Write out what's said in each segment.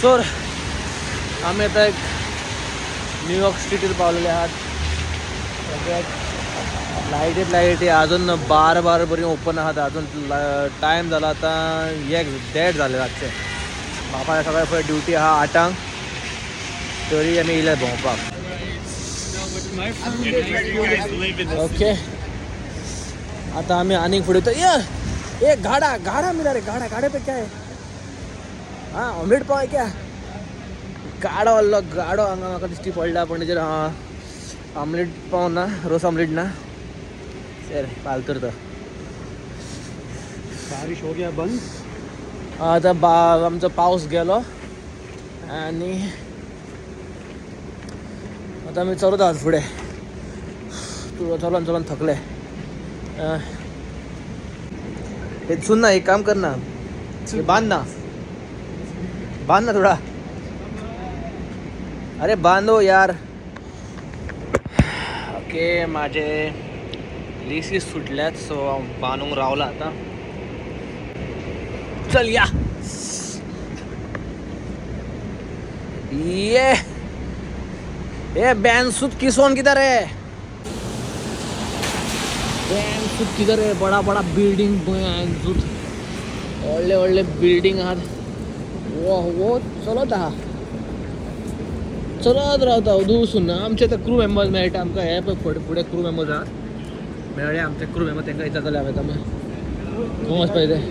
Sir आमी आतां एक न्यूयॉर्क सिटीर पावलेले आहात. सगळ्याक लायटीत लायटी अजून बार बार बरी ओपन आहात. अजून टायम जाला आतां एक देड जाले रातचे. बापा सकाळी फुडें ड्युटी आहा 8आंक, तरी आमी येयले भोंवपाक. ओके, आता आम्ही आनीक फुडें तर ये ए गाडा गाडा मिला रे. गाडा गाडे पे क्या है? हां, ऑमलेट पाव आहे क्या? गाडो आहलो, गाडो हांगा म्हाका दिश्टी पडला, पण तेजेर ऑमलेट पाव ना, रोस ऑमलेट ना सर, फालतूर तो. बारिश हो गया बंद. आतां बा आमचो पावस गेलो आनी आतां आमी चलत आहात फुडें. चलोन चलोन थकले. हे सुन ना, एक काम कर ना, हे बांध ना, बांध ना थोड़ा. अरे बांधो यार. ओके, माझे लेसीस सुटल्यात, सो हांव बांदूंक रावला आतां. चल या. ये ए बैंसूत किसोन किधर है? बैंसूत किधर है? बड़ा बड़ा बिल्डिंग बैंसूत, व्हडले व्हडले बिल्डिंग आहात. वो वो चलत आहा, चलत रावता वचून. आमचे ते क्रू मेंबर्स मेळटा आमकां. हे पळय फुडें फुडें क्रू मेंबर्स आहात, मेळ्ळे आमचे क्रू मेंबर. तांकां विचारतले हांवें आमी खंय वचपाचें तें.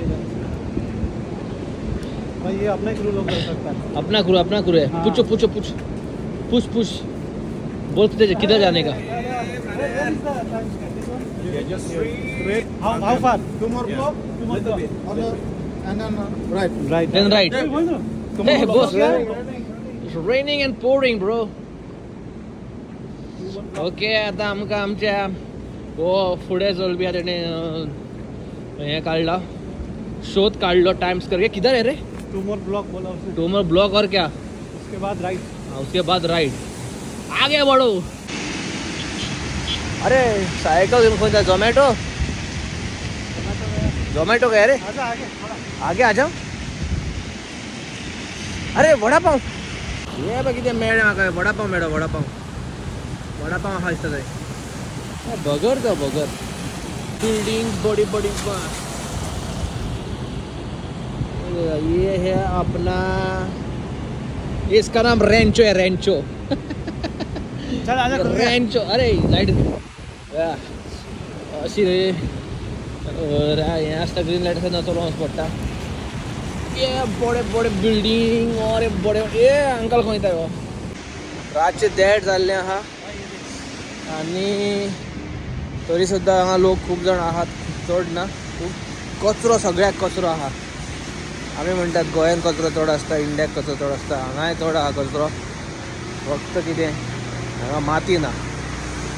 भाई, ये अपना क्रू लोग कर सकता है. अपना क्रू, अपना क्रू है. हाँ. पूछो पूछो, पूछ पूछ पूछ, बोल किधर किधर जाने का? How, how far? Two more block. Two more block. And then right. Right. Then right. Two Hey, more block. Boss. It's raining and pouring, bro. Okay, आता आमकां आमच्या हो फुडें चलपी आहा तेणें हें काडला, शोध काडलो टायम्स स्क्वेअर. किधर है रे? टू मोर ब्लॉक बोला उसने. टू मोर ब्लॉक और क्या? उसके बाद राइट. हाँ, उसके बाद राइट. आगे बढ़ो. अरे सायकल घेऊन खंय? झोमॅटो, झोमॅटो काय रे? आजा आगे थोड़ा. आगे आ जाओ. अरे वडापाव हे बघ, कितें मेळ्ळें म्हाका. वडापाव मेळ्ळो, वडापाव, वडापाव आहा दिसता थंय. बगर तो बगर बिल्डिंग बड़ी बड़ी. ये है अपना, इसका नाम रेंचो है, रेंचो. चल आजा खुल गया. रेंचो. अरे लायट अशी रे हें आसता, ग्रीन लायट आसता ना, चलोवंक पडटा. ये बडे बडे बिल्डींग और बडे. ए अंकल, खंय वयता हो? रातचे 1:30 जाल्ले आहा आनी तरी सुद्दां हांगा लोक खूब जाण आहात, चड ना. खूब कचरो, सगळ्याक कचरो आहा. आमी म्हणटात गोंयान कचरो चड आसता, इंडियाक कचरो चड आसता, हांगाय चड आहा कचरो. फक्त कितें, हांगा माती ना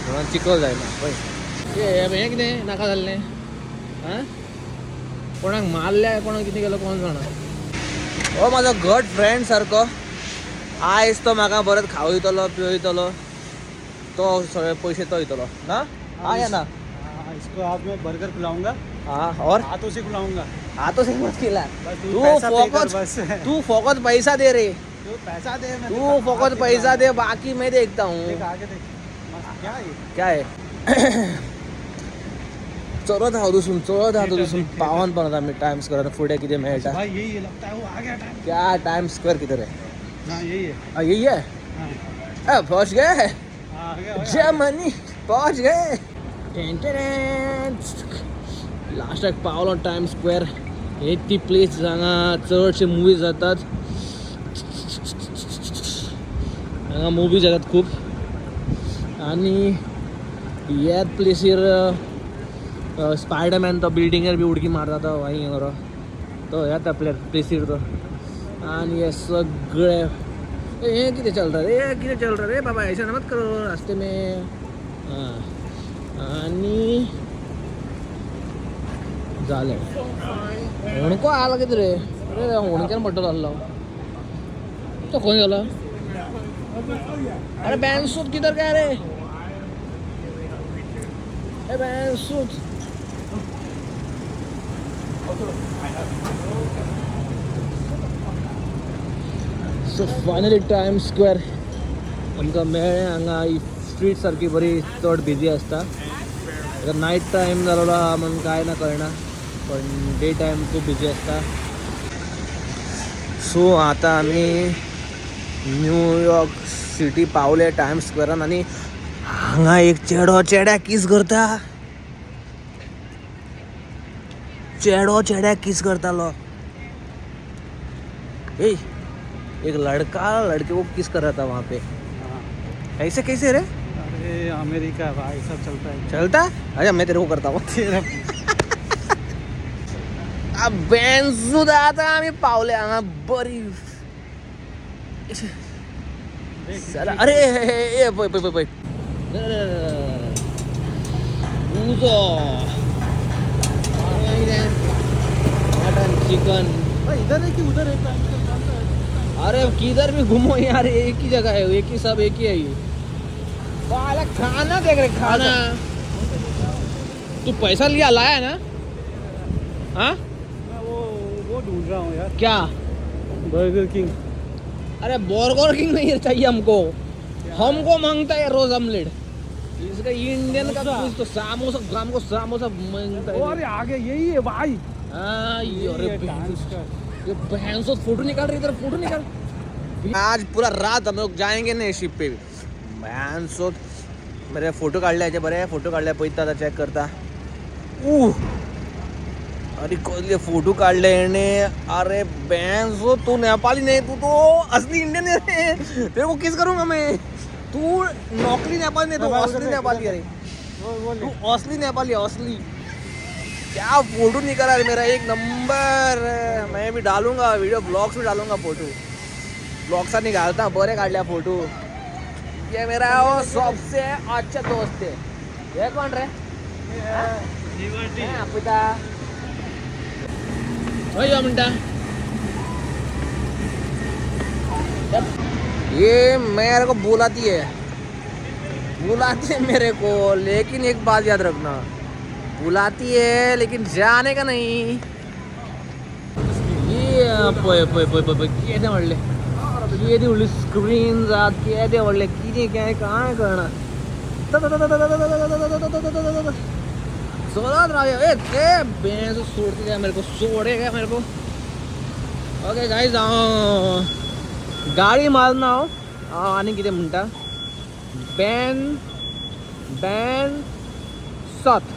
म्हणून चिखल जायना. पळय हें हें कितें नाका जाल्लें. आं, कोणाक मारल्या, कोणाक कितें केलो कोण जाणा. हो म्हाजो घट फ्रेंड सारको. आयज तो म्हाका बरोच खावयतलो दितलो, पिवयतलो. तो सगळे पयशे तो दितलो ना, हा या ना? हाँ, इसको आज मैं बर्गर खिलाऊंगा. हाँ, और हाथों से खिलाऊंगा. हाथों से मत खिला. बस तू तू पैसा पे कर. फोकस बस. तू फोकस पैसा दे रे. तू पैसा दे, मैं तू तेरे फोकस हाथ पैसा दिखलाऊंगा. दे, बाकी मैं देखता हूँ. देख, आगे देख, मस्त क्या है ये? क्या है? चलत हांव दुसून, चलत हांव दुसून पावन पावन आमी टायम्स स्क्वेअर. फुडें कितें मेळटा? भाई, यही है लगता है, वो आ गया टाइम. क्या टाइम स्क्वायर किधर है? हाँ, यही है. हाँ, यही है. हाँ. आ, पहुंच गए. हाँ, आ गया भाई. जर्मनी पहुंच गए. लास्टाक पावलो टायम स्क्वेअर. ही ती प्लेस हांगा चडशे मुवीज जातात. हांगा मुवीज जातात खूब आनी ह्याच प्लेसीर स्पायडरमॅन तो बिल्डिंगेर बी उडकी मारता तो हांगा बरो तो ह्याच आपल्या प्लेसीर तो. आनी हे सगळे हे कितें चल रे, हे कितें चल रे बाबा? ऐसा मत करो रास्ते में. हां, आनी जालें. हुणको आला कितें रे? अरे हुणक्यान पडटलो आहलो तो. खंय गेलो? अरे बॅनसूत किधर गया रे? ए बॅनसूत. सो फायनली टायम स्क्वेअर आमकां मेळ्ळें. हांगा ही स्ट्रीट सारकी बरी चड बिजी आसता. आतां नायट टायम जालोलो आहा म्हणून कांय ना कळना, पण डे टायम खूब बिजी आसता. सो आतां आमी न्यूयॉर्क सिटी पावले टायम स्क्वेअरान आनी हांगा एक चेडो चेड्याक किस करता, चेडो चेड्याक किस करतालो. ए एक लड़का लड़के को किस कर रहा था वहाँ पे. ऐसे कैसे रे? अरे अमेरिका भाई, सब चलता है. चलता. अच्छा, मैं तेरे को करता हूँ. बेन सुद्धा आता आम्ही पावले हांगा बरी. चला, अरे ए पळय पळय पळय पळय उजो मटन चिकन. इधर है कि उधर है? अरे किधर भी घूमो यार, एक ही जगह है, एक ही, सब एक ही है ये. बाला खाना देख रहे, खाना. तू पैसा लिया लाया ना? हाँ. मैं वो ढूंढ रहा हूँ यार. क्या? Burger king. अरे बर्गर किंग नहीं चाहिए हमको. हमको मांगता है रोज ऑमलेट. इसका इंडियन का कुछ तो समोसा, हमको समोसा मांगता है. अरे आगे यही है भाई. हाँ ये यही अरे है, टाइम्स स्क्वायर. ये बहन सो फोटो निकाल रही, इधर फोटो निकाल. आज पूरा रात हम लोग जाएंगे ना शिप पे. बहन सो बरे फोटो काढले हेचे, बरे फोटो काढले. पळयता आतां, चॅक करता. ऊ अरे कसले फोटो काढले हेणे. अरे बहन सो, तू नेपाली नहीं, तू तो असली इंडियन है रे. तेरे को किस करूंगा मैं? तू नकली नेपाली नहीं, तू असली नेपाली है रे. वो तू असली नेपाली है, असली. क्या फोटो निकाला रे मेरा, एक नंबर. मैं भी डालूंगा व्हिडिओ, ब्लॉग्स भी डालूंगा. फोटो ब्लॉग्सांनी घालता. बरे काढल्या फोटो. ये मेरा वो सबसे अच्छा दोस्त है. ये कोण रे? आपता हय यो म्हणटा. ये मेरे को बुलाती है, बुलाती है मेरे को, लेकिन एक बात याद रखना, बुलाती है लेकिन जाने का नहीं. ये पळय पळय पळय पळय पळय, केदे व्हडले, केदी व्हडली स्क्रीन जात, केदे व्हडले, कितें काय काय कळना. चलत रावया. ए ते बेंस सोडते काय मेरे को, सोडेगा मेरे को. ओके गायज, हांव गाडी मारना. हांव हांव आनी कितें म्हणटा, बॅन बॅन सत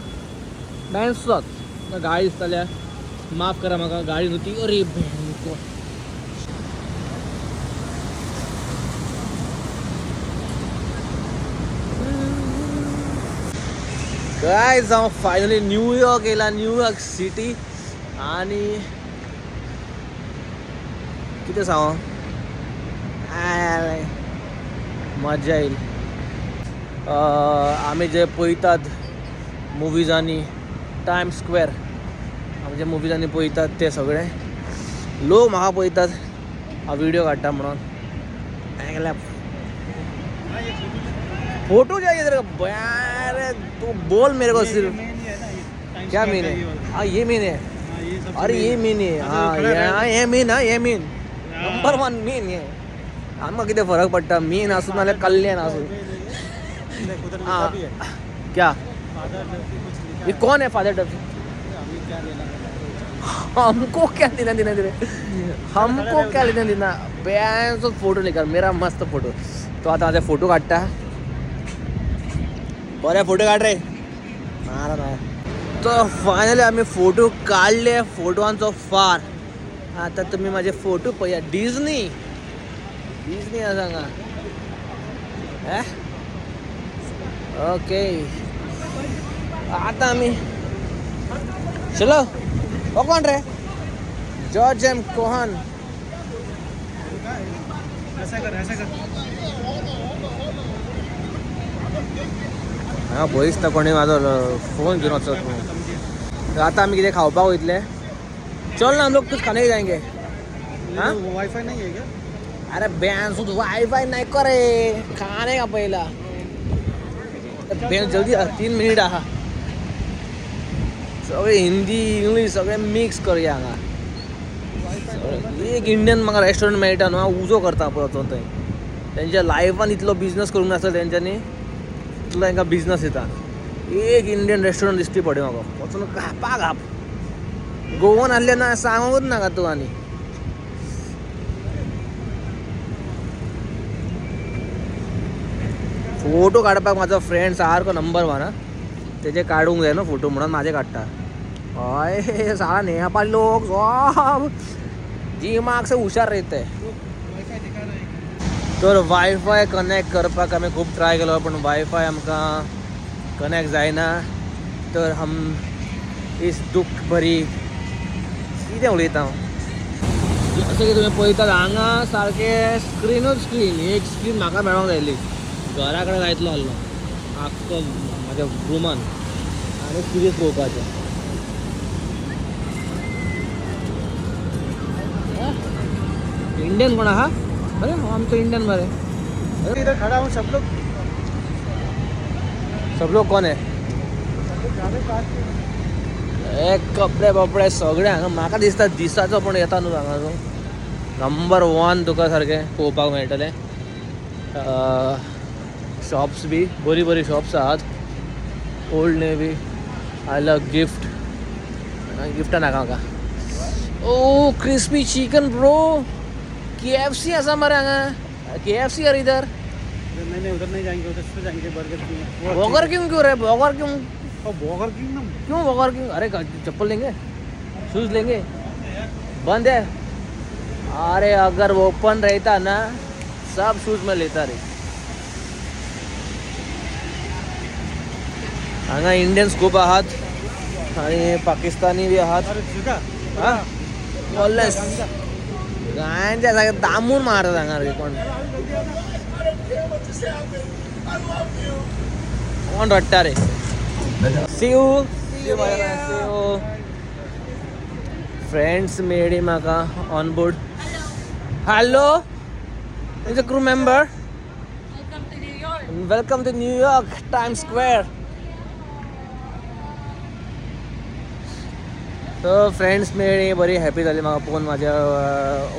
बॅन सत गाडी दिसताल्या. माफ करा म्हाका, गाडी न्हू ती. अरे भयंकर. गायज, हांव फायनली न्यूयॉर्क येयला, न्यूयॉर्क सिटी. आनी कितें सांगू, I, मजा येईल. आमी जे पळयतात मुवीजांनी टायम स्क्वेअर, आमी जे मुवीजांनी पळयतात ते सगळे लोक म्हाका पळयतात हांव व्हिडिओ काडटा म्हणून. फोटो चाहिए तेरे को? अरे तू बोल मेरे को सिर्फ. क्या मेन है? हाँ, ये मेन है. अरे ये मेन है. हाँ हाँ, ये मेन. हाँ, ये मेन, नंबर वन मेन है. आमकां कितें फरक पडटा, मेन आसूं नाल्यार कल्याण आसूं. हाँ, क्या ये कौन है फादर डफी? हमको क्या देना देना तेरे, हमको क्या लेना देना. बेंचो फोटो निकाल मेरा मस्त फोटो. तो आतां म्हाजे फोटो काडटा. बरे फोटो काड रे, मारा ना. तो फायनली आमी फोटो काडले, फोटोवांचो फार. आतां तुमी म्हाजे फोटो पळया. डिजनी, डिजनी आसा हांगा. ओके, आतां आमी चलो. हो कोण रे? George M Cohan. ऐसा कर, ऐसा कर. हांगा भंय दिसता कोणी म्हाजो फोन घेवन वचत म्हणून. आतां आमी कितें खावपाक वयतले. चल ना, हम लोग कुछ खाने जाएंगे. हाँ? वाईफाई नहीं है क्या? अरे बहन सुध वाईफाई नहीं करे, खाने का पहिला. बेन जल्दी आ, 3 मिनिट आहा. सगळे हिंदी इंग्लीश सगळे मिक्स करूया हांगा. एक इंडियन म्हाका रेस्टॉरंट मेळटा न्हू, हांव उजो करता पळय वचोन थंय. तेंच्या लायफान इतलो बिजनस करूंक नासता तेंच्यांनी, इतलो तांकां बिजनस येता. एक इंडियन रेस्टॉरंट दिश्टी पडय म्हाका, वचून घापा घाप. गोवन आहले ना सांगूच नाका तूं. आनी फोटो काडपाक म्हाजो फ्रेंड सारको नंबर वन. आं, तेजे काडूंक जाय न्हू फोटो म्हणून म्हाजे काडटा. हय सारा नेपाली लोक सब दिमाग से हुशार रहते. तर वायफाय कनेक्ट करपाक आमी खूब ट्राय केलो, पूण वायफाय आमकां कनेक्ट जायना. तर हम इस दुःख भरी कितें उलयता हांव. जशें की तुमी पळयतात हांगा सारकें स्क्रिनूच स्क्रीन. एक स्क्रीन म्हाका मेळोंक जाय आसली, घरा कडेन लायतलो आहलो आख्खो म्हाज्या रुमान आनी सिरीज पळोवपाचें. इंडियन कोण आहा? अरे हो आमचो इंडियन मरे. इधर खड़ा हूँ, सब लोग. सब लोग कोण आहे? सब लोग जा रहे पास के. हे कपडे बपडे सगळे हांगा म्हाका दिसता दिसाचो पण येता न्हू हांगा. नंबर वन तुका सारकें पळोवपाक मेळटलें. शॉप्स बी बरी बरी शॉप्स आहात. Old Navy, I love gift. गिफ्टां नाका म्हाका. ओ क्रिस्पी चिकन ब्रो, KFC आसा मरे हांगा. KFC यार इधर. नहीं नहीं, उधर नहीं जाएंगे, उधर से जाएंगे बर्गर किंग. बर्गर किंग क्यों रे? Burger King. और बर्गर किंग ना. क्यों बर्गर किंग? अरे चप्पल लेंगे, शूज लेंगे. बंद है. अरे अगर ओपन रहता ना, सब शूज में लेता रे. हांगा इंडियन्स खूब आहात आणि पाकिस्तानी बी आहात. अरे सुधा. हा बोल्लेस गांजा सारकें दामून मारता हांगा रे. कोण कोण रडटा रे? See you, see you. Friends मेळ्ळी म्हाका on board. Hello, is a crew member. Welcome to New York. Welcome to New York Times Square. तर फ्रेंड्स मेळ्ळी, बरी हॅपी जाली म्हाका पळोवन. म्हाज्या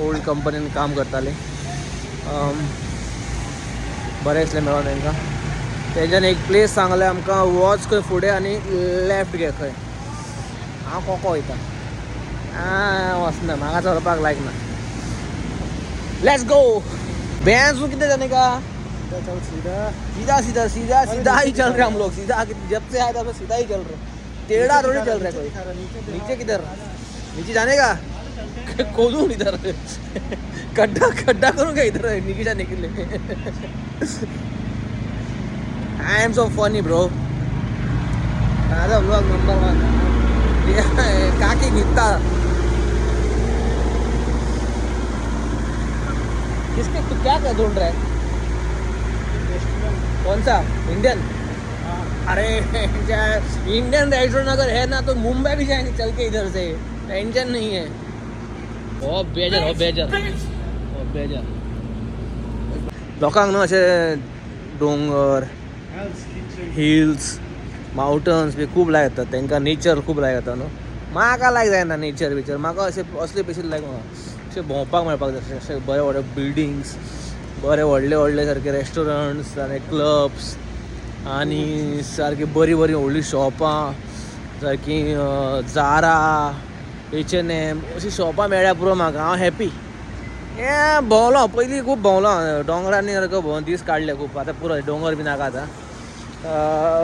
ओल्ड कंपनीन काम करताली. बरें दिसलें मेळोन तांकां. तेंच्यान एक प्लेस सांगलें आमकां, वच खंय फुडें आनी लेफ्ट घे खंय. हांव कोको वयता, वचना म्हाका चलपाक लायक ना. Let's go. भैंस कितें जालें का? सीधा चल, सीधा. सीधा सीधा सीधा सीधा ही चल रहे हम लोग. सीधा जब से आए तब से सीधा ही चल रहे, टेढ़ा थोड़ी चल रहा है कोई. नीचे किधर? नीचे जाने का खोदूं इधर, गड्ढा गड्ढा करूँगा इधर नीचे जाने के लिए. I am so funny bro. माझा व्लॉग नंबर वन. काकी न्हिदता. किसके तू क्या क्या ढूंढ रहा है? कौन सा इंडियन? अरे इंडियन रेस्टोरेंट अगर है ना तो मुंबई भी जाएंगे चल के इधर से, टेंशन नहीं है. हो बेजर, हो बेजर, हो बेजर. लोकांक न्हू अशें दोंगर, हिल्स, माउंटन्स बी खूब लायक जाता तांकां. नेचर खूब लायक जाता न्हू. म्हाका लायक जायना नेचर बिचर. म्हाका अशें असले पेशील लायक म्हाका अशें भोंवपाक मेळपाक जाय. अशें बरे व्हडले बिल्डींग्स, बरे व्हडले व्हडले सारके रेस्टॉरंट्स आनी क्लब्स आनी सारकी बरी बरी व्हडली शॉपां, सारकी जारा, H&M अशीं शॉपां मेळ्ळ्यार पुरो म्हाका, हांव हॅपी. हें भोंवलो पयलीं, खूब भोंवलो दोंगरांनी, सारको भोंवन दीस काडले खूब. आतां पुरो, दोंगर बी नाका आतां.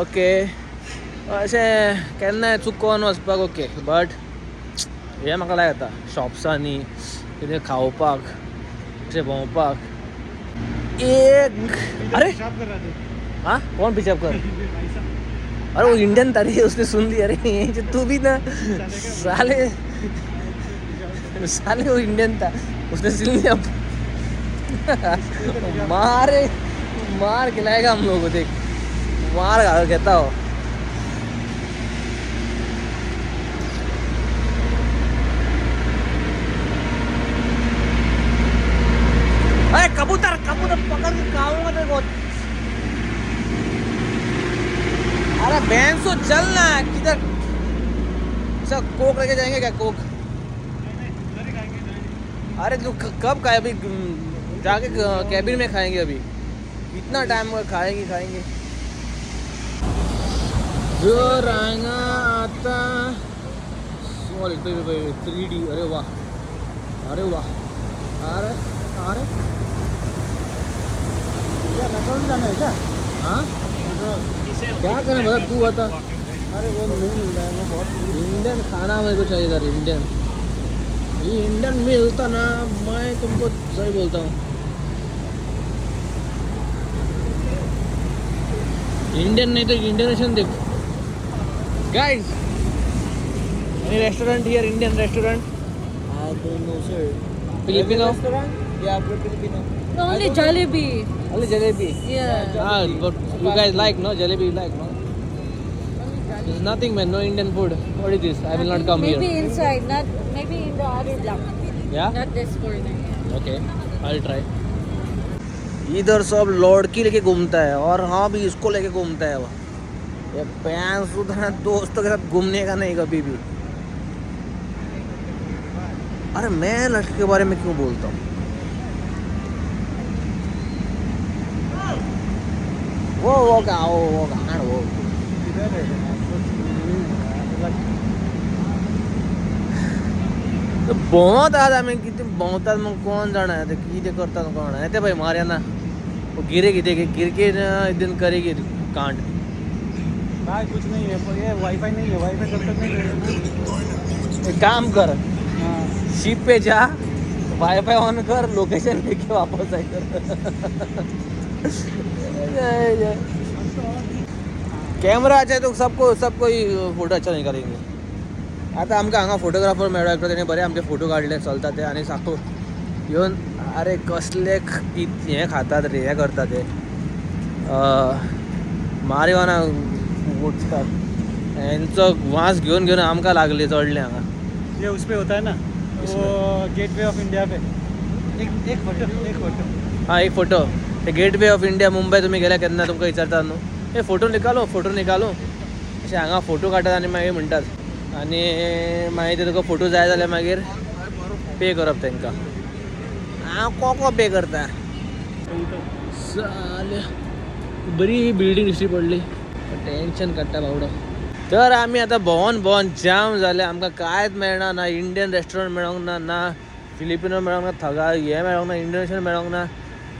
ओके, अशें केन्नाय चुकोन वचपाक ओके, बट हें म्हाका लायक जाता शॉप्सांनी कितें खावपाक, अशें भोंवपाक. एक अरे पेशाब कर रहा था. हाँ, कौन पेशाब कर? अरे वो इंडियन था रे, उसने सुन लिया. अरे ये तू भी ना साले, साले वो इंडियन था, उसने सुन लिया. मारे मार खिलाएगा हम लोगों को, देख मार कहता हो. अरे कबूतर, कबूतर पकड़ के खाऊंगा तेरे को. अरे भैंसो चल ना, किधर? सर कोक लेके जाएंगे क्या? कोक अरे तू कब खाए? अभी जाके कैबिन में खाएंगे। अभी इतना टाइम हुआ, खाएंगे खाएंगे। जर हांगा आतां 3D। अरे वाह, अरे वाह, अरे अरे क्या मेट्रो जाना है क्या? हाँ, क्या करें बता, तू बता। अरे वो नहीं मिल रहा है, वो बहुत इंडियन खाना मेरे को चाहिए था, इंडियन। ये इंडियन मिलता ना, मैं तुमको सही बोलता हूँ, इंडियन नहीं तो इंडोनेशियन। देख guys, any restaurant here, Indian restaurant? I don't know, sir. Filipino? Yeah, we're Filipino. No, only Jollibee. Only jalebi. Yeah. Ah, but you guys like, no? Jalebi you like, no? There's nothing, man. No Indian food. What is this? I will not come Maybe here. Inside, not maybe in the other block. Yeah? Not this corner. Okay, I'll try. इधर सब लड़की लेके घूमता है और हाँ भी इसको लेके घूमता है वो। ये पैन सुधरा दोस्तों के साथ घूमने का नहीं कभी भी। अरे मैं लड़के के बारे में क्यों बोलता हूँ? वो का वो गाड़ वो किधर है? तर भोंवत आहात आमी, कितें भोंवतात मग कोण जाणा, आतां कितें करतात कोण जाणा। ते पळय मारियाना वो गिरे कितें गिरके एक दिन करेगी कांड। भाई कुछ नहीं है, ये वाईफाई नहीं है, वाईफाई जब तक नहीं रहेगा। एक काम कर, हाँ। शिप पे जा, वाईफाई ऑन कर, लोकेशन लेके वापस आए। कैमरा अच्छा है तो सबको सबको फोटो अच्छा निकालेंगे। आतां आमकां हांगा फोटोग्राफर मेळ्ळो एकटो, तेणें बरें आमचे फोटो काडले, चलता ते। आनी साकू येवन अरे कसले हें खातात रे, हें करतात ते मारिवाना उठतात, हेंचो वास घेवन घेवन आमकां लागले चडले हांगा। ये उस पे होता है ना, वो गेटवे ऑफ इंडिया पे एक एक फोटो, एक फोटो। हाँ, एक फोटो। ते गेटवे ऑफ इंडिया मुंबय तुमी गेल्या केन्ना तुमकां विचारतात न्हू, हे फोटो निकालो, फोटो निकालो। अशें हांगा फोटो काडटात आनी मागीर म्हणटात, आनी मागीर ते तुका फोटो जाय जाल्यार मागीर पे करप तांकां। हांव कोको पे करता। साले बरी बिल्डींग दिश्टी पडली, टेंशन काडटा बावडो। तर आमी आतां भोंवन भोंवन जाम जाले, आमकां कांयच मेळना, ना इंडियन रेस्टोरंट मेळोंक ना, ना फिलिपिनो मेळोंक ना, थगा हें मेळोंक ना, इंडोनेशियन मेळोंक ना,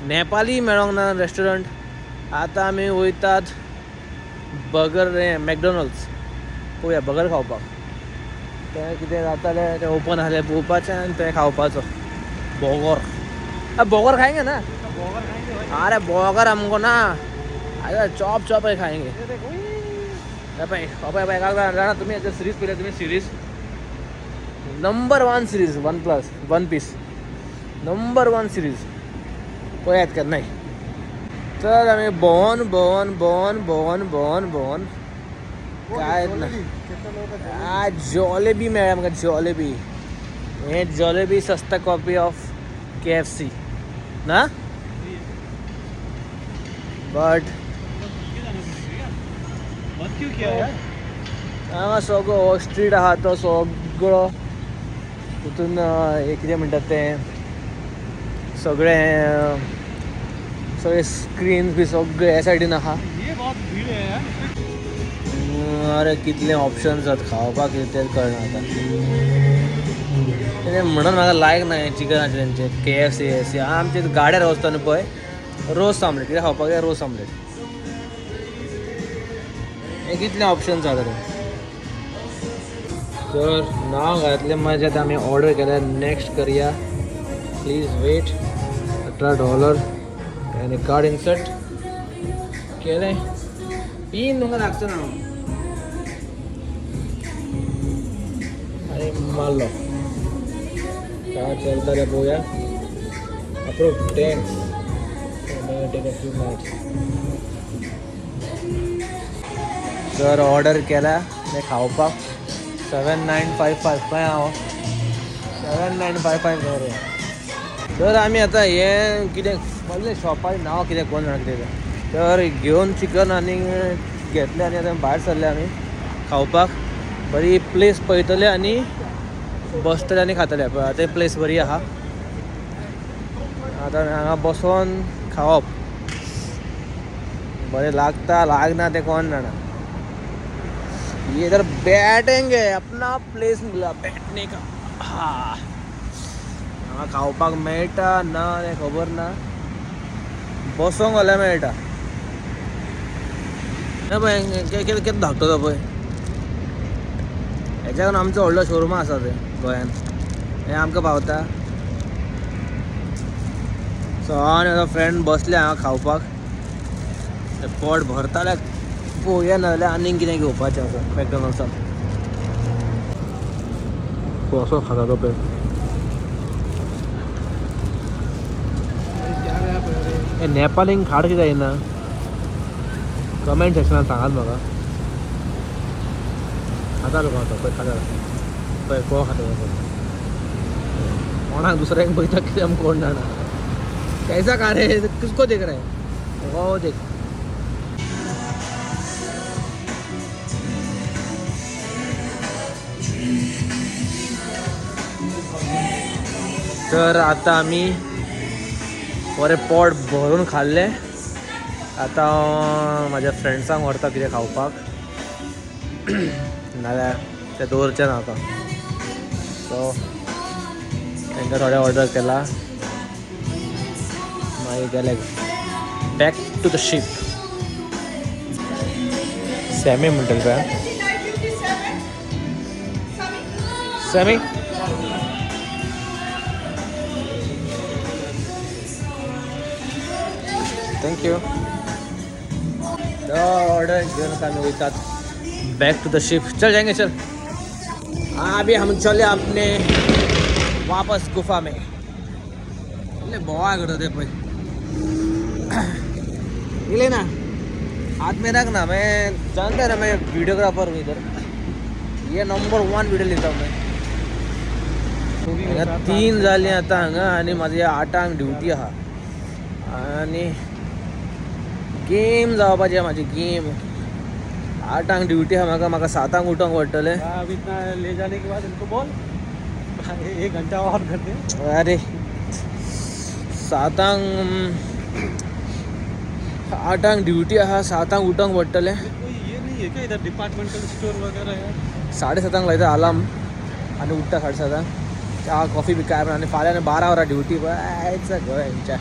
नेपाली मेळोंक ना रेस्टोरंट। आतां आमी वयतात बर्गर हें मॅकडॉनल्ड्स पळोवया बर्गर खावपाक। तें कितें जातालें तें ओपन आसलें पळोवपाचें आनी तें खावपाचो बर्गर। बर्गर खाएंगे ना? अरे बर्गर हमको ना, अरे चॉप चॉप है खाएंगे। पळय पळय पळय जाणा तुमी आतां सिरीज पळयल्या तुमी? Series number 1 series, one plus one piece number 1 series पळयात केन्नाय। तर आमी भोंवन भोंवन भोंवन भोंवन भोंवन भोंवन कांयच ना। आ जॉलेबी मेळ्ळें आमकां, जॉलेबी। हें जॉलेबी सस्ता कॉपी ऑफ KFC ना, बट बंद क्यों किया यार? हांगा सगळो हो स्ट्रीट आहा तो सगळो तितून हे कितें म्हणटात तें सगळें सगळे स्क्रीन्स बी सगळे ह्या सायडीन आहा। ये बहुत भीड़ है यार। अरे कितले ऑप्शन्स आहात खावपाक कितें तें कळना आतां। तें म्हणून म्हाका लायक ना हें चिकनाचें तेंचें KFC S C. आमचे गाड्यार वचता न्हू पळय, रोस आमलेट कितें खावपाक जाय, रोस आमलेट। हे कितले ऑप्शन्स आहात रे। तर नांव घातलें मागीर आतां आमी ऑर्डर केल्या, नेक्स्ट करया। प्लीज वेट, $18 आनी कार्ड इन्सर्ट केलें, पीन तुमकां लागचो ना। आनी मारलो कार्ड, चलता जाल्यार पळोवया। Approve, thanks. Take a few minutes. तर ऑर्डर केला तें खावपाक 7955 खंय हांव 7955 खंय रे। तर आमी आतां हें कितें कसलें शॉपाचें नांव कितें कोण जाणा कितें तें। तर घेवन चिकन आनी घेतलें आनी आतां भायर सरले आमी खावपाक। बरी प्लेस पळयतले आनी बसतले आनी खातले। पळय आतां प्लेस बरी आहा। आतां हांगा बसोन खावप बरें लागता लागना तें कोण जाणा. ये इधर बैठेंगे, अपना प्लेस मिला बैठने का. हा हांगा खावपाक मेळटा ना तें खबर ना, बसोंक जाल्यार मेळटा. हें पळय केदो धाकटो तो पळय. हेच्याकून आमचो व्हडलो शोरमा आसा ते गोंयान, हें आमकां पावता. सो हांव आनी म्हजो फ्रेंड बसले हांगा खावपाक. पोट भरता जाल्यार पळोवया, ना जाल्यार आनीक कितें घेवपाचें आसा मॅकडॉनल्ड्सान. असो खाता तो पळय. हे नेपालींक खाड कित्याक येना? कमेंट सेक्शनान सांगात म्हाका. खाता लोक तो पळय, खाता पळय कोण खाता तो पळय. कोणाक दुसऱ्यांक पळयता कितें आमकां कोण जाणा. कैसा खा रहे, किसको देख रहे वो देख. तर आता आम्ही बरें पोट भरून खाल्लें. आतां हांव म्हाज्या फ्रेंड्सांक व्हरता कितें खावपाक, नाजाल्यार तें दवरचें ना आतां. सो तांकां थोडें ऑर्डर केलां, मागीर गेले back to the ship. Sammy म्हणटले पळय, सॅमी. Thank you. Order घेऊन आम्ही वयतात बैक टू the ship. चल जाएंगे, चल. अभी हम चले अपने वापस गुफा में. बोवा करता ते पळय. ये ना हाथ में रख ना, मैं जानता है ना, मैं वीडियोग्राफर हूँ इधर. ये नंबर 1 वीडियो लेता हूँ मैं. हांगा 3 जालीं आतां हांगा आनी म्हाजी 8 ड्युटी आहा आनी गेम जावपाची आहा म्हाजी गेम. 8 ड्युटी आहा म्हाका, म्हाका 7 उठोंक पडटलें. अब इतना ले जाने के बाद इनको बोल 1 घंटा और कर दे. अरे 7 8 ड्युटी आहा, 7 उठोंक पडटलें. कोई ये नहीं है क्या इधर डिपार्टमेंटल स्टोर वगैरह है? 7:30 लायता अलार्म आनी उठता 7:30. च्या कॉफी बी काय आनी फाल्यां 12 वरां ड्युटी. आयचा गोंयच्या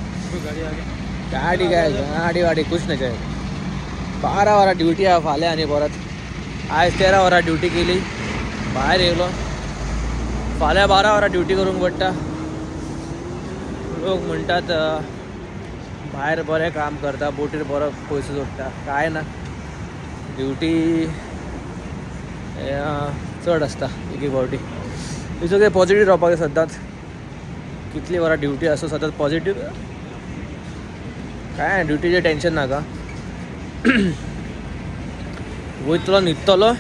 गाडी काय गाडी वाडी कुछ नाही चाहिए. 12 वरां ड्युटी आहा फाल्यां आनी परत आयज 13 वरां ड्युटी केली, भायर येयलो. फाल्यां 12 वरां ड्युटी करूंक पडटा. लोक म्हणटात भायर बरें काम करता, बोटीर बरो पयसो जोडटा. कांय ना, ड्युटी चड आसता एक एक फावटी. It's okay, positive रावपाक जाय सदांच. कितली वरां ड्युटी आसूं सदांच पॉझिटीव. काय ड्युटीचें टेंशन नाका. वयतलो न्हिदतलो,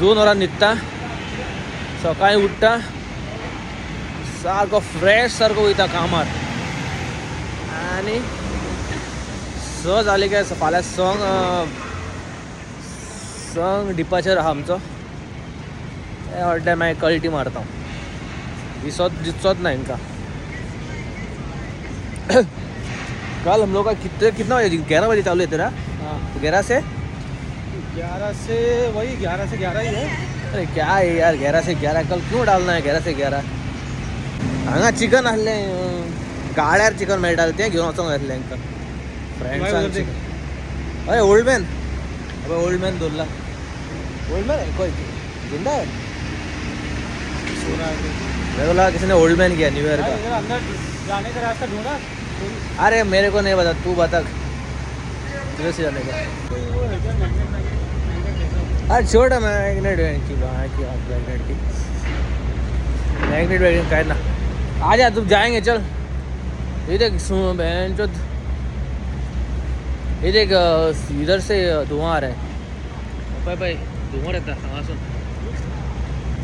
2 वरां न्हिदता, सकाळीं उठ्ठा सारको फ्रेश सारको वयता कामार. आनी 6 जाली काय फाल्यां 6 डिपाचर आहा आमचो. अर्दे मागीर कल्टी मारता हांव, दिसचोच ना हिंका. कल हम लोग का कितना बजे 11 बजे चालू है तेरा? हाँ 11 से 11 से वही 11 से 11 ही है. अरे क्या है यार 11 से 11 कल क्यों डालना है 11 से 11? हांगा चिकन आसलें, गाळ्यार चिकन मेळटालें तें घेवन वचोंक जाय आसलें हांकां फ्रेंड्सांक. अरे ओल्ड मॅन, अबे ओल्ड मॅन दवरला. ओल्ड मॅन कोई जिंदा है? सो रहा है मेरे को लगा किसी ने ओल्ड मैन किया न्यू ईयर का. अंदर जाने का रास्ता ढूंढा. अरे मेरे को नहीं पता, तू बता तुझे से जाने का. अरे छोड़, मैग्नेट की मैग्नेट की मैग्नेट वैग्नेट काय ना. आ जा तुम, जाएंगे चल. ये देख बहन चोद, ये देख इधर से धुआं आ रहा है. भाई भाई धुआं रहता है. सुन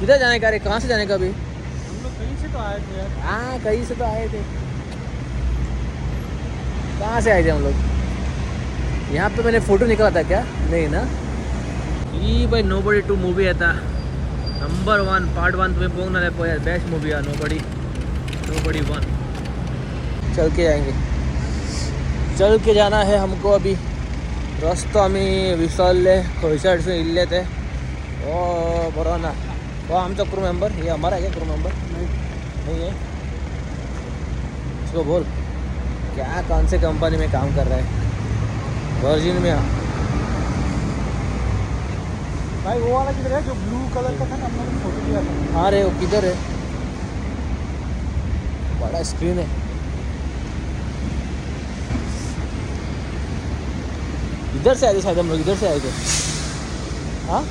किधर जाने का? अरे कहाँ से जाने का अभी? हम लोग कहीं से तो आए थे यार. हाँ कहीं से तो आए थे. कहाँ से आए थे हम लोग? यहाँ पे मैंने फ़ोटो निकाला था क्या? नहीं ना. ही भाई नोबडी 2 मूवी येता नंबर 1 पार्ट 1 तुम्ही पळोवंक ना जाल्यार पळयात. बेस्ट मूवी आहा नोबडी, नोबडी 1. चल के जाएंगे, चल के जाना है हमको. अभी रस्तो आमी विसरले, खंय सायडसून इल्ले ते. ओ बरो ना, वो आमचो क्रू मेंबर. ये हमारा है क्या क्रू मेंबर? नहीं है. उसको बोल क्या कौन से कंपनी में काम कर रहा है, वर्जिन में. भाई वो वाला किधर है जो ब्लू कलर का था ना, हम लोगों ने फोटो लिया था. हाँ रे, वो किधर है? बड़ा स्क्रीन है. इधर से आए थे शायद हम लोग, इधर से आए थे. हाँ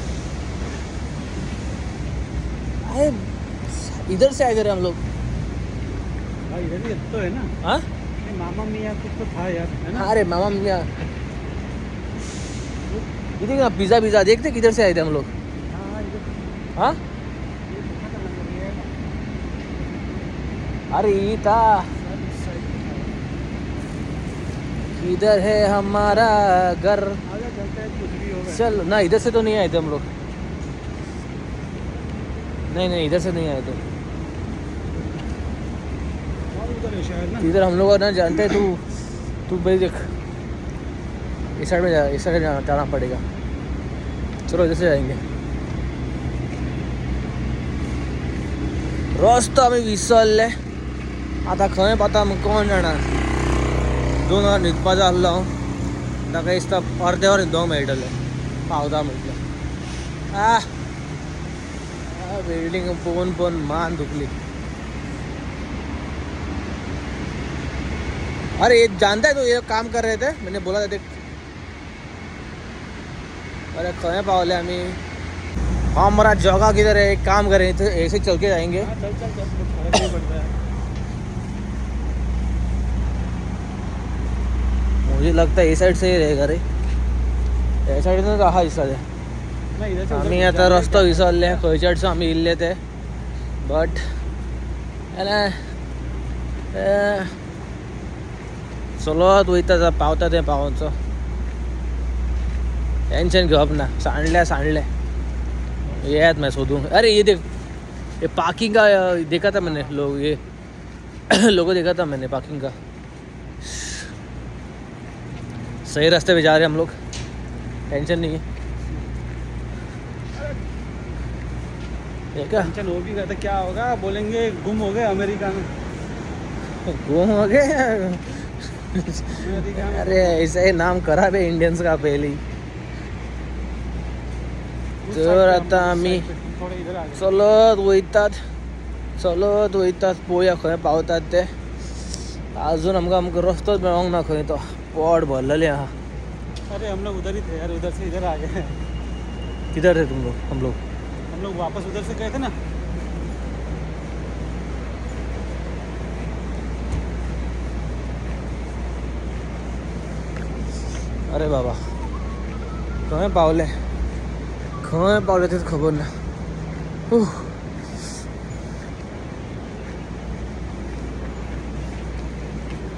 अरे इधर से आए थे रे हम लोग. भाई इधर भी तो है ना. हाँ मामा मियाँ कुछ तो था यार, है ना? अरे मामा मियाँ, ये देख ना पिज़्ज़ा पिज़्ज़ा देखते किधर से आए थे हम लोग. हाँ अरे ये था, किधर है हमारा घर? चल ना, इधर से तो नहीं आए थे हम लोग. नहीं नहीं इधर से नहीं आए थे. इधर हम लोग ना जानते हैं. तू तू भाई देख इस साइड में जा, इस साइड में जाना पड़ेगा. चलो इधर से जाएंगे. रस्तो आमी विसरले, आतां खंय पावता आमकां कोण जाणा. 2 वर न्हिदपाचो आसलो हांव, ताका दिसता अर्दे वर न्हिदोंक मेळटलें पावता म्हटल्यार. आ बिल्डींग पळोवन पळोवन मान दुखली. अरे ये जानता है तो ये काम कर रहे थे, मैंने बोला था देख. अरे खंय पावले आमी? हमारा जगह किधर है? एक काम करें तो ऐसे चल के जाएंगे. चल चल चल, फर्क नहीं पड़ता है. मुझे लगता है ये साइड से ही रहेगा रे. या साइड से आहा दिसता ते. आमी आतां रस्तो विसरले, खंयच्या सायडसून आमी इल्ले ते. बट चलत वयता पावता तें पावचो, टेंशन घेवप ना. सांडल्या सांडले येत मैं सोदूंक. अरे ये देख, ये पार्किंग का देखा था मैंने, लोग ये लोगों देखा था मैंने पार्किंग का. सही रास्ते पे जा रहे हैं हम लोग, टेंशन नहीं है. क्या टेंशन हो भी गया तो क्या होगा, बोलेंगे गुम हो गए अमेरिका में. गुम हो गए? अरे ऐसा ही नाम खराब है इंडियंस का पहले ही. तर आता आमी चलत वयतात, चलत वयतात, पळोवया खंय पावतात ते. अजून आमकां आमकां रस्तोच मेळोंक ना खंय तो. पोट भरलेलें आहा. अरे हम लोग उधर ही थे यार, उधर से इधर आ गए. किधर थे तुम लोग? हम लोग वापस उधर से गए थे ना. अरे बाबा खंय पावले, खंय पावले तेच खबर ना.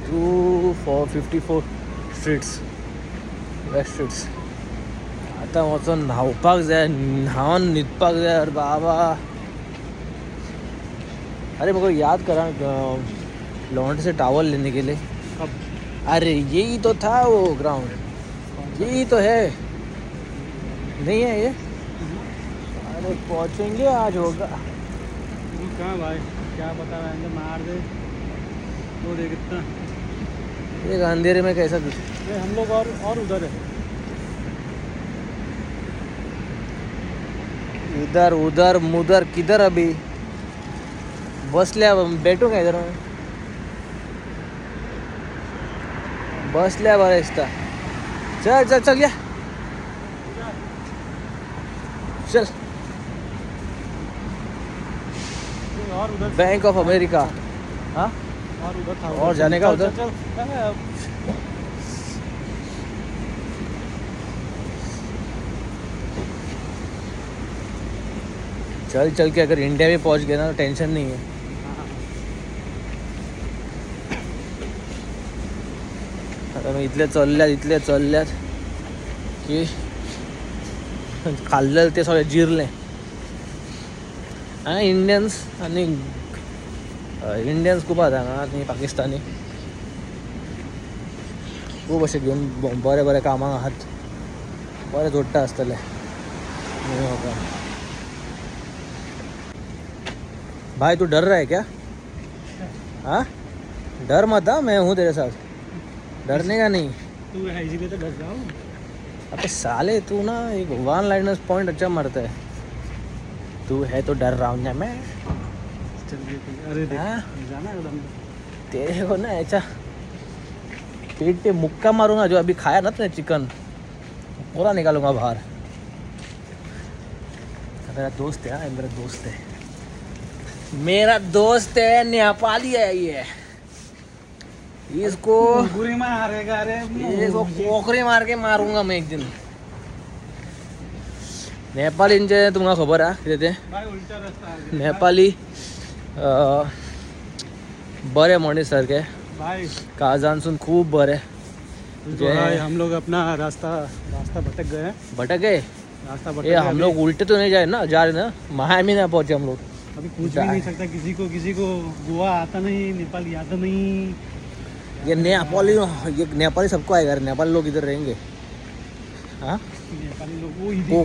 Two four 54 streets, west streets. आतां वचोन न्हांवपाक जाय, न्हांवन न्हिदपाक जाय. अरे बाबा, अरे म्हाका याद करा लॉन्ड्री से टावल लेने के लिए. अरे यही तो था वो ग्राउंड, यही तो है. नहीं है ये? अरे पहुँचेंगे आज, होगा कहाँ भाई, क्या पता मार दे वो देख इतना. ये अंधेरे में कैसा दिख? हम लोग और उधर है, इधर उधर मुधर किधर. अभी बसल्या बैठू का इधर बसल्या बरें दिसता. चल चल चल या चल. और उधर बैंक ऑफ अमेरिका. हाँ और उधर था, और जाने का उधर. चल चल के अगर इंडिया में पहुंच गए ना तो टेंशन नहीं है. आता मी इतले चलल्यात, इतले चलल्यात की खाल्लेलं ते सगळें जिरलें. हांगा इंडियन्स आनी इंडियन्स खूब आसा हांगा आनी पाकिस्तानी. खूब अशे घेवन बरे बरे कामाक आहात, बरे जोडटा आसतले न्यूयॉर्कान. भाई तू डर रहा है क्या? हाँ, डर मत, हाँ, मैं हूँ तेरे साथ, डरने का नहीं. तू है इसीलिए तो डर रहा हूँ. अबे साले, तू ना एक वन लाइनर्स पॉइंट अच्छा मारता है. तू है तो डर रहा हूँ ना मैं. चल ये अरे देख. हाँ? जाना है एकदम. तेरे को ना ऐसा पेट पे मुक्का मारूंगा, जो अभी खाया ना तूने चिकन, पूरा निकालूंगा बाहर. मेरा दोस्त है, हाँ, ये मेरा दोस्त है, मेरा दोस्त है, नेपाली है ये. इसको बुरी मारेगा अरे. इसको कोकरे मार के मारूंगा मैं एक दिन. नेपालींचे तुमकां खबर आहा कितें तें? भाई, उल्टा रास्ता आ गया. नेपाली बरे मनीस सारके. भाई. काळजांसून खूब बरे. जो भाई, हम लोग अपना रास्ता रास्ता भटक गए हैं. भटक गए. रास्ता भटक ये गए. हम लोग उल्टे तो नहीं जाए ना, जा रहे ना, मायामी ना पहुंचे हम लोग. अभी पूछ भी नहीं सकता किसी को. किसी को गोवा आता नहीं, नेपाली आता नहीं. ये नेपाली, ये नेपाली सबको आएगा रे, नेपाली लोग इधर रहेंगे. हाँ. नेपाली लोग वो इधर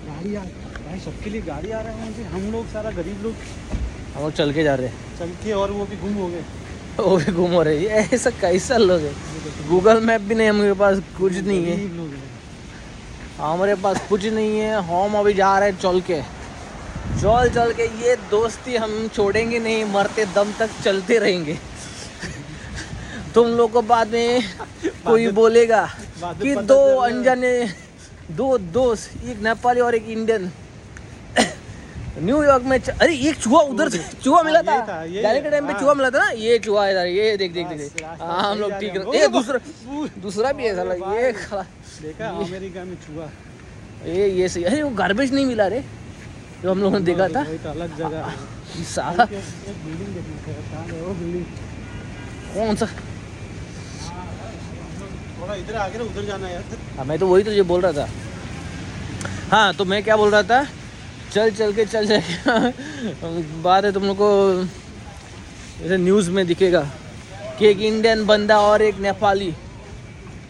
गाड़ी आ भाई, सबके लिए गाड़ी आ रहा है वहाँ. हम लोग सारा गरीब लोग. हम लोग चल के जा रहे हैं. चल के, और वो भी गुम हो गए. वो भी गुम हो रहे हैं. ये ऐसा कैसा लोग है? गूगल मैप भी नहीं हमारे पास, कुछ नहीं है. गरीब लोग हैं. हमारे पास कुछ नहीं है. हम अभी जा रहे हैं चल के, चल चल के. ये दोस्ती हम छोड़ेंगे नहीं, मरते दम तक चलते रहेंगे. तुम लोग को बाद में कोई बोलेगा बाद में कि पता दो चलेगा. अनजाने दो दोस्त, एक नेपाली और एक इंडियन, न्यूयॉर्क में अरे एक चूहा उधर से चूहा मिला हाँ, था, ये था, ये जाने के टाइम पे. हाँ. चूहा मिला था ना, ये चूहा इधर, ये देख देख बस, देख. रास्ता हाँ, हम सही लोग जा ठीक रहे हैं. ये ओ, दूसरा, दूसरा भी है साला. अरे ये भाई. साला. देखा, अमेरिका में चूहा. ये सही. अरे वो गार्बेज नहीं मिला रे जो हम लोगों ने देखा था. वही तो, अलग जगह है. ये साला. एक एक बिल्डिंग देखना था, कहाँ है वो बिल्डिंग? कौन सा? थोड़ा इधर आगे ना, उधर जाना है यार. हाँ, मैं तो वही तो ये बोल रहा था. हाँ, तो मैं क्या बोल रहा था? चल चल के, चल चल के बात है, तुम लोग को जैसे न्यूज़ में दिखेगा कि एक इंडियन बंदा और एक नेपाली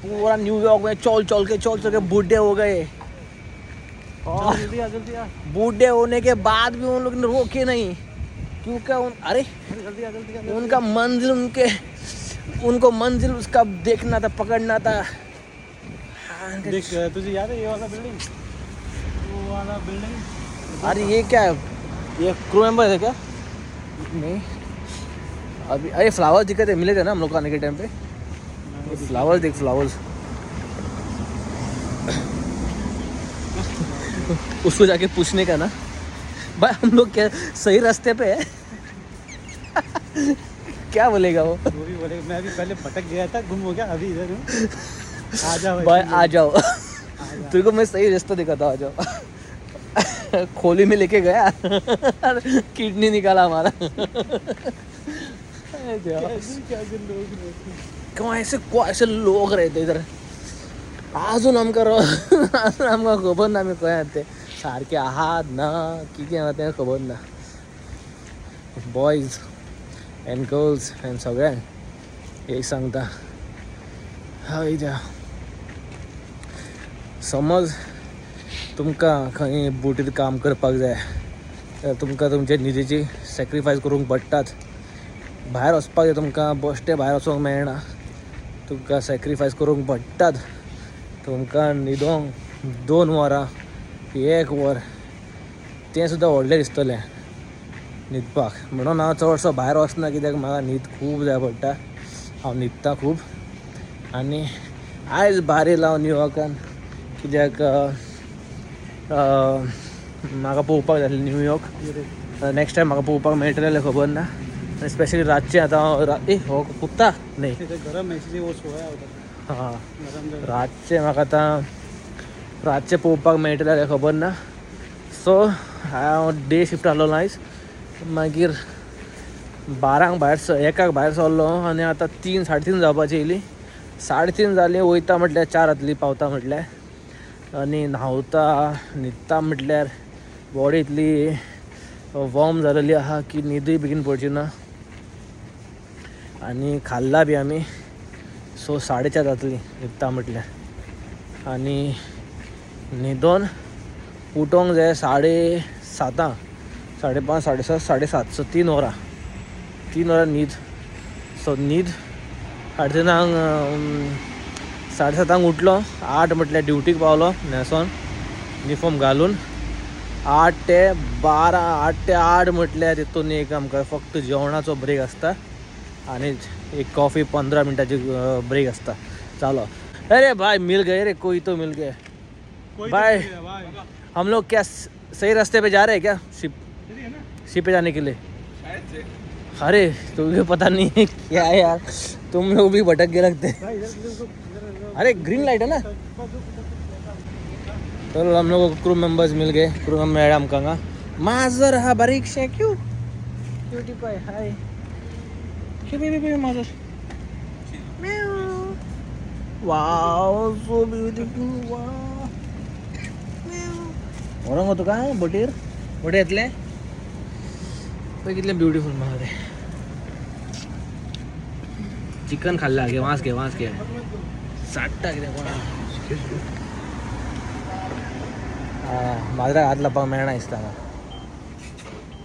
पूरा न्यूयॉर्क में चल चल के, चल चल के बूढ़े हो गए और जल्दी आ, जल्दी आ. बूढ़े होने के बाद भी उन लोग ने रोके नहीं, क्योंकि उन अरे अरे जल्दी आ, जल्दी आ, जल्दी. उनका मंजिल, उनके उनको मंजिल उसका देखना था, पकड़ना था. हाँ, देख, तुझे याद है ये वाला बिल्डिंग, वो वाला बिल्डिंग? अरे ये क्या है? ये क्रू मेंबर है क्या? नहीं, अभी अरे फ्लावर्स दिखे थे, मिले थे ना हम लोग को आने के टाइम पे. फ्लावर्स देख, फ्लावर्स. उसको जाके पूछने का ना, भाई हम लोग क्या सही रास्ते पे है? क्या बोलेगा वो? वो भी बोले, मैं भी पहले भटक गया था, गुम हो गया, अभी इधर हूँ, आ जाओ. भाई आ जाओ. आ जाओ. तेरे को मैं सही रास्ता दिखाता हूँ, आ जाओ. खोली में लेके गया, किडनी निकाला हमारा. अरे देवा. कैसे कैसे लोग रहते हैं. क्यों ऐसे, को ऐसे लोग रहते इधर? अजून आमकां अजून आमकां खबर ना आमी खंय आहात ते सारके आहात ना कितें आहा तें खबर ना. बॉयज एंड गर्ल्स एंड सगळ्यांक एक सांगता, हय द्या, समज तुमकां खंय बोटीर काम करपाक जाय जाल्यार तुमकां तुमचे न्हिदेची सॅक्रिफायस करूंक पडटात. भायर वचपाक जाय तुमकां, बश्टें भायर वचोंक मेळना, तुमकां सॅक्रिफायस करूंक पडटात. तुमकां न्हिदोंक 2 वरां, एक वर, तें सुद्दां व्हडलें दिसतलें न्हिदपाक. म्हणून हांव चडसो भायर वचना, कित्याक म्हाका न्हीद खूब जाय पडटा. हांव न्हिदता खूब. आनी आयज भायर येयला हांव न्यूयॉर्कान कित्याक म्हाका पळोवपाक जाय आसलें न्यूयॉर्क. ये देख. नेक्स्ट टायम म्हाका पळोवपाक मेळटलें जाल्यार खबर ना. आनी स्पेशली रातचें आतां हांव ए हो कुत्ता न्ही. इधर गरम है, इसलिए वो सोया उधर. हां. गरम जगह. रातचें म्हाका आतां रातचें पळोवपाक मेळटलें जाल्यार खबर ना. सो हांव डे शिफ्ट आहलो आयज. मागीर 12ंक भायर 1क भायर सरलो आनी आतां 3, 3:30 जावपाची येयली. 3:30 जालीं, वयता म्हटल्यार 4 जातली पावता म्हटल्यार. आनी न्हांवता न्हिदता म्हटल्यार बॉडी इतली वॉर्म जालेली आहा की न्हिदूय बेगीन पडची ना. आनी खाल्ला बी आमी. सो 4:30 जातली न्हिदता म्हटल्यार. आनी न्हिदोन उठोंक जाय 7:30, 5:30, 7:30, 7:30. सो 3 वरां, 3 वरां न्हीद. सो न्हीद 3:30, 7:30 उठलो, 8 म्हटल्यार ड्युटीक पावलो न्हेसोन युनिफॉर्म घालून. 8 ते 12, 8 ते 8 म्हटल्यार तितून एक आमकां फक्त जेवणाचो ब्रेक आसता आनी एक कॉफी 15 मिनटाची ब्रेक आसता. चालो. अरे भाई मिल गए रे, कोई तो मिल गए. कोई तो बाय. मिल गया, बाय. हम लोग क्या सही रास्ते पे जा रहे हैं क्या शिप ठीक है ना? शिप पे जाने के लिए? अरे तुम्हें पता नहीं है क्या यार, तुम लोग भी भटक गए लगते हैं. भाई इधर इधर इधर इधर. अरे ग्रीन लाइट है ना. तर हम लोग को क्रू मेंबर्स मिल गए. क्रू मेंबर मेळ्ळे आमकां हांगा. माजर हा बारीकशें, क्यू क्युटी पाय. हाय बेबी, माजर. वाव, सो ब्युटिफूल. वाव, व्हरोंक गो तुका बोटीर? बोटीर येतलें? पळय कितलें ब्युटिफूल म्हाका तें. चिकन खाल्लें घे, वास घे, वास घे. चाट्टा कितें कोण. माजराक हात लावपाक मेळना दिसता हांगा.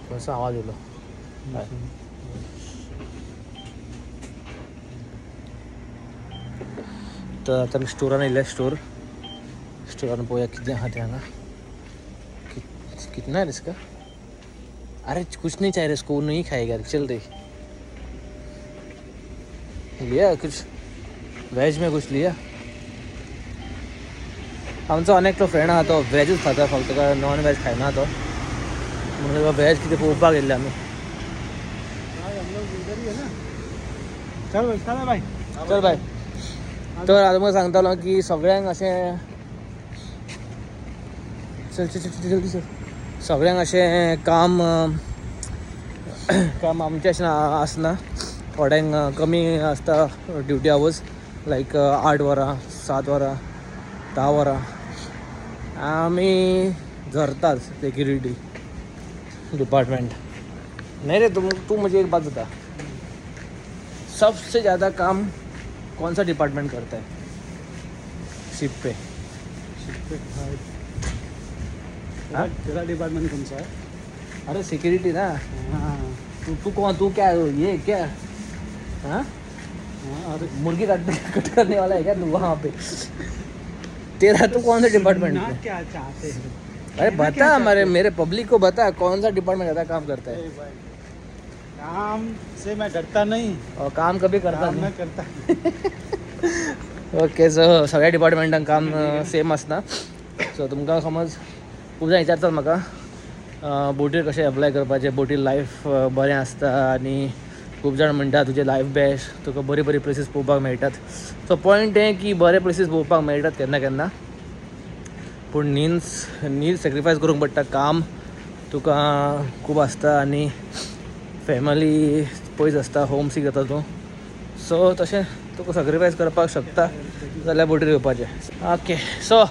खंयचो आवाज येयलो. हय. तर आतां आमी स्टोरान येयले. स्टोरान पळोवया कितें आहा तें हांगा. कितना है इसका? अरे कुछ नहीं चाहिए इसको, वो नहीं खाएगा. चल रही लिया कुछ वेज में, कुछ लिया. आमचो आनी एकटो फ्रेंड आहा, तो वेजूच खाता फक्त, काय नॉन वेज खायना तो. म्हणून ताका वेज कितें पळोवपाक येयल्ले आमी. भाई हम लोग इधर ही है ना. चल भाई, चला भाई. चल बाय. तर आतां तुमकां सांगतालो की सगळ्यांक अशें, चल चल चल चल चल, सगळ्यांक अशें काम काम आमचें अशें आसना. थोड्यांक कमी आसता ड्युटी आवर्स, लायक 8 वरां, 7 वरां, 10 वरां. आमी धरतात सिक्युरिटी डिपार्टमेंट. नहीं रे, तुम तू मुझे एक बात बता, सबसे ज़्यादा काम कौन सा डिपार्टमेंट करता है शिप पे? भाई. हाँ? तेरा डिपार्टमेंट कौन सा है? अरे सिक्योरिटी ना. हाँ. तू तू कौन, तू क्या है ये क्या? हाँ. हाँ, अरे मुर्गी काट कट करने वाला है क्या तू वहाँ पे? तेरा तू कौन सा डिपार्टमेंट ना है? क्या चाहते हैं? अरे कहना बता, क्या हमारे चाहते मेरे पब्लिक को बता, कौन सा डिपार्टमेंट ज़्यादा काम करता है? ए भाई, काम से मैं डरता नहीं. और काम कभी करता काम नहीं. मैं करता. ओके, सो सगळ्या डिपार्टमेंटांक काम सेम आसना. सो तुमकां समज खूब जाण विचारतात म्हाका बोटीर कशें एप्लाय करपाचें, बोटीर लायफ बरें आसता आनी खूब जाण म्हणटा तुजें लायफ बेस्ट, तुका बरी बरी प्लेसीस पळोवपाक मेळटात. सो पॉयंट हें की बरे प्लेसीस पळोवपाक मेळटात केन्ना केन्ना, पूण न्हीद न्हीद सॅक्रिफायस करूंक पडटा. काम तुका खूब आसता आनी फॅमिली पयस आसता, होम सीक जाता तूं. सो तशें तुका सॅक्रिफायस करपाक शकता जाल्यार बोटीर येवपाचें. ओके, सो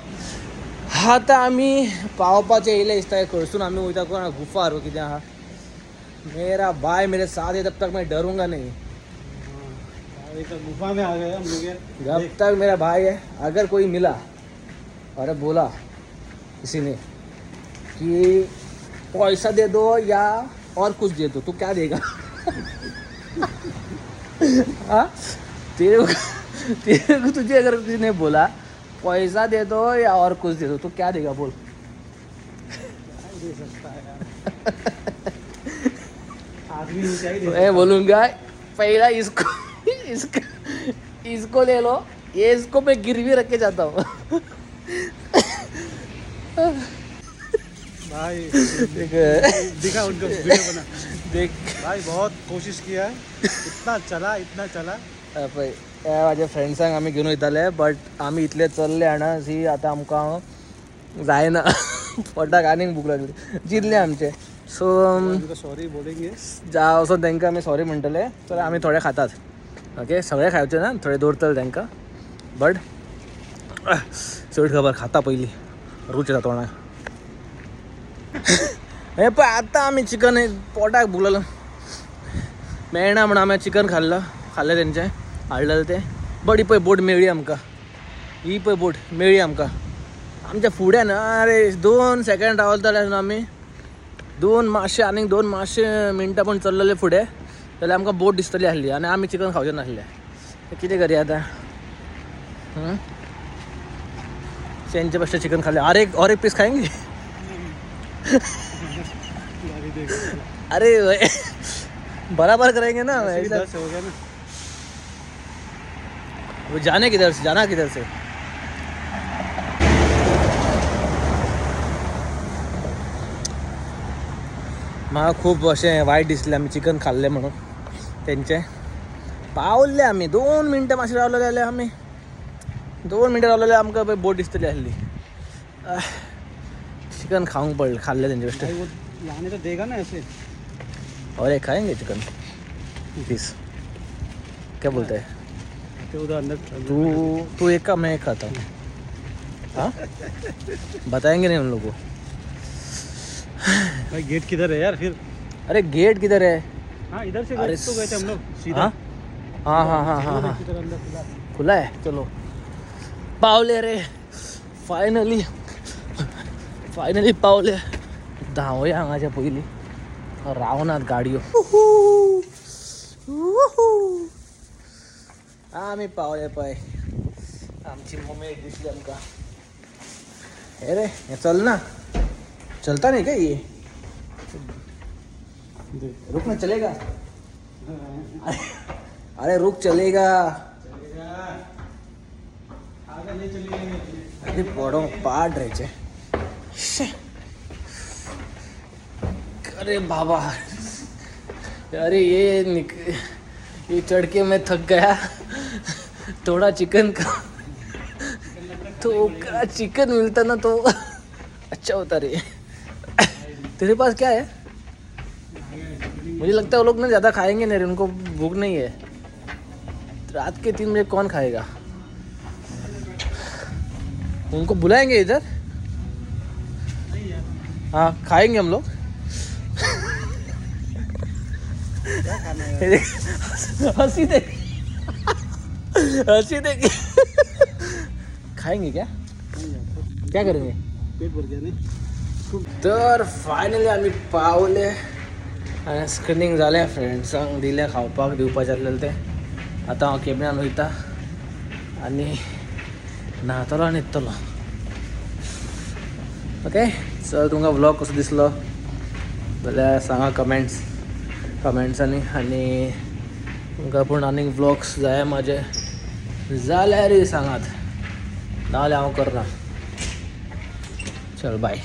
आतां आमी पावपाचे येयले दिसता. खंयसून आमी वयता कोण गुफार कितें आहा. मेरा भाई मेरे साथ है तब तक मैं डरूंगा नहीं. हाँ, एक गुफा में आ गए हम लोग यार. जब तक मेरा भाई है, अगर कोई मिला और बोला किसी ने कि पैसा दे दो या और कुछ दे दो, तो क्या देगा? हाँ, तेरे को तुझे अगर किसी ने बोला पैसा दे दो या और कुछ दे दो, तो क्या देगा बोल? क्या दे सकता है यार आदमी नहीं चाहिए. मैं बोलूँगा पहला इसको इसको इसको ले लो, ये इसको मैं गिरवी रख के जाता हूँ. भाई देख. दिखा उनको, वीडियो बना. देख. भाई बहुत कोशिश किया है, इतना चला, इतना चला. पळय, ह्या म्हाज्या फ्रेंड्सांक आमी घेवन वयताले, बट आमी इतले चल्ले जाणा सी आतां आमकां जायना, पोटाक आनीक भूक लागली जितले आमचे. सो उनको सॉरी बोलेंगे. जा वचोन तांकां आमी सॉरी म्हणटले. तर आमी थोडे खातात. ओके, सगळे खावचे ना, थोडे दवरतले तांकां, बट चड खबर खाता पयलीं रूच येता तोंडाक. हे पळय, आतां आमी चिकन पोटाक भूक लागलो, मेळना म्हणून आमी चिकन खाल्लें, खाल्लें तेंचें हाडलेलें तें. बट ही पळय बोट मेळ्ळी आमकां, ही पळय बोट मेळ्ळी आमकां आमच्या फुड्यान. अरे 2 सेकंड रावतले न्हू आमी, 2 मातशे आनीक 2 मातशे मिनटां पूण चल्लेले फुडें जाल्यार आमकां बोट दिसतली आसली आनी आमी चिकन खावचें नासलें. कितें करया आतां? तेंचे बेश्टे चिकन खाले. अरे और एक पीस खाएंगे? अरे बराबर करेंगे ना, ऐसा 10 हो गया ना। वो जाने किधर से, जाना किधर से? म्हाका खूब अशें वायट दिसलें आमी चिकन खाल्लें म्हणून तेंचें. पावल्ले आमी 2 मिनटां मातशें रावले जाल्यार आमी 2 मिनटां रावले जाल्यार आमकां पळय बोट दिसतली आसली. चिकन खावंक पडलें, खाल्लें तेंचे बेश्टें. भाई वो लाने तो देगा ना ऐसे। और एक खाएंगे चिकन पीस, क्या बोलते हैं? तो उधर अंदर तू तू एक का मैं एक खाता हूँ। हाँ बताएंगे नहीं उन लोगों को। भाई गेट किधर है यार फिर? अरे गेट किधर है? हाँ इधर से अरे गए तो गए थे हम लोग सीधा। हाँ हाँ हाँ हाँ हाँ हाँ किधर अंदर खुला। खुला है, चलो पावले रे फायनली, फायनली पावले. धांवया हांगाच्या पयलीं, रावनात गाडयो. आमी पावले पळय, आमची मम्मी दिसली आमकां. हे रे हे चल ना, चलता नहीं क्या ये? रुक ना, चलेगा. अरे रुक, चलेगा. अरे बड़ो पाड रे छे. अरे बाबा, अरे ये चढ़ के मैं थक गया. थोड़ा चिकन का तो चिकन मिलता ना तो अच्छा होता रे. तेरे पास क्या है? मुझे लगता है वो लोग ना ज़्यादा खाएंगे नहीं रे, उनको भूख नहीं है. रात के 3 बजे कौन खाएगा? उनको बुलाएंगे इधर। हाँ खाएंगे हम लोग। हंसी दे, हंसी दे। खाएंगे क्या? क्या करेंगे? पेट भर गया नहीं। तर फायनली आम्ही पावले आनी स्क्रिनींग जालें, फ्रेंड्सांक दिलें खावपाक दिवपाचें आसलेलें तें. आतां हांव केबीनान वयता आनी न्हातलो आनी न्हिदतलो. ओके, सो तुमकां व्लॉग कसो दिसलो जाल्यार सांगा कमेंट्सांनी. आनी तुमकां पूण आनीक व्लॉग्स जाय म्हाजे जाल्यारय सांगात, नाजाल्यार हांव करना. चल बाय.